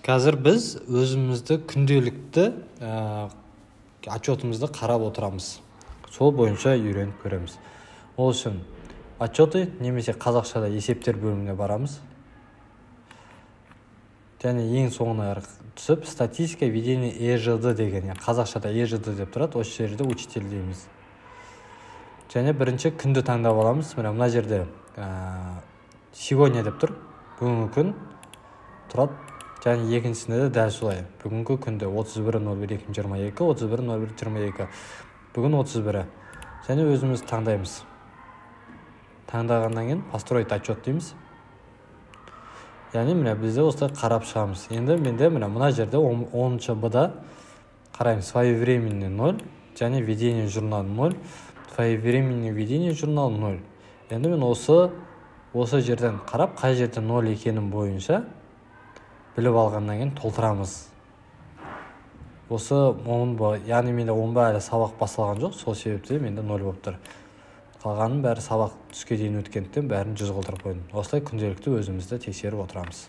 Қазір біз өзімізді күнделікті отчетымызды қарап отырамыз. Сол бойынша үйреніп көреміз. Ол үшін «Отчеты» немесе қазақшада «Есептер» бөліміне барамыз және ең соңына түсіп, «Статистика ведения ЭЖД» деген, яғни қазақшада ЭЖД деп тұрады, осы жерде «Учитель» дейміз және бірінші күнді таңдап аламыз. Міне, мына жерде «Сегодня» деп тұр, бүгінгі күн тұрады және екіншісінде де дәл солай, бүгінгі күнде 31.01.2022, 31.01.22, бүгін 31-і және өзіміз таңдаймыз. Таңдағаннан кейін «Построить отчет» дейміз, яғни міне, бізде осылай қарап шығамыз. Енді менде, міне, мына жерде 10 б да қараймыз: своевременный 0 және ведение журнал 0, своевременный ведение журнал 0. Енді мен осы жерден қарап, қай жерде 0 екенін бойынша біліп алғаннан кейін толтырамыз. Осы 10 б, яғни менде 10 б әлі сабақ басталған жоқ, сол себепті менде 0 болып тұр. Қалғанының бәрі сабақ түске дейін өткендіктен, бәрін 100 қылдырып қойдым. Осылай күнделікті өзімізді тексеріп отырамыз.